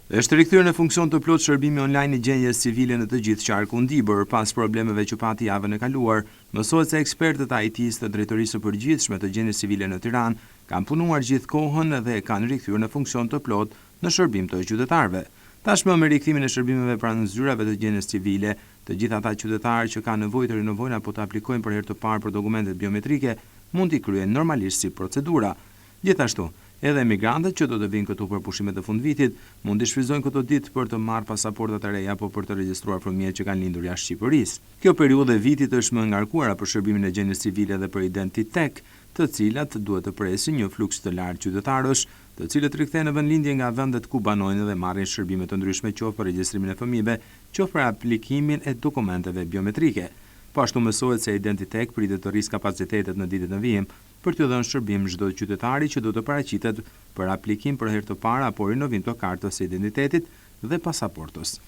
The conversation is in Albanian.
Është rikthyer në funksion të plotë shërbimi online i gjendjes civile në të gjithë qarkun Dibër, pas problemeve që pati javën e kaluar. Mësohet se ekspertët e IT-së të Drejtorisë së Përgjithshme të Gjendjes Civile në Tiranë kanë punuar gjithë kohën dhe e kanë rikthyer në funksion të plotë në shërbim të qytetarëve. Tashmë me rikthimin e shërbimeve pranë zyrave të gjendjes civile, të gjithë ata qytetarë që kanë nevojë të rinovojnë apo të aplikojnë për herë të parë për dokumentet biometrike, mund t'i kryejnë normalisht si procedura. Gjithashtu, edhe emigrantët që do të vijnë këtu për pushimet e fundvitit, mund t'i shfrytëzojnë këto ditë për të marrë pasaportat e reja apo për të regjistruar fëmijët që kanë lindur jashtë Shqipërisë. Kjo periudhë e vitit është më e ngarkuara për shërbimin e gjendjes civile dhe për Identitek, të cilat duhet të presin një fluks të lartë qytetarësh, të cilët rikthehen në vendlindje nga vendet ku banojnë dhe marrin shërbime të ndryshme qoftë për regjistrimin e fëmijëve, qoftë për aplikimin e dokumenteve biometrike. Po ashtu mësohet se Identitek pritet të rrisë kapacitetet në ditët në vijim për t'u dhënë shërbim çdo qytetari që do të paraqitet për aplikim për herë të parë apo rinovim të kartës së identitetit dhe pasaportës.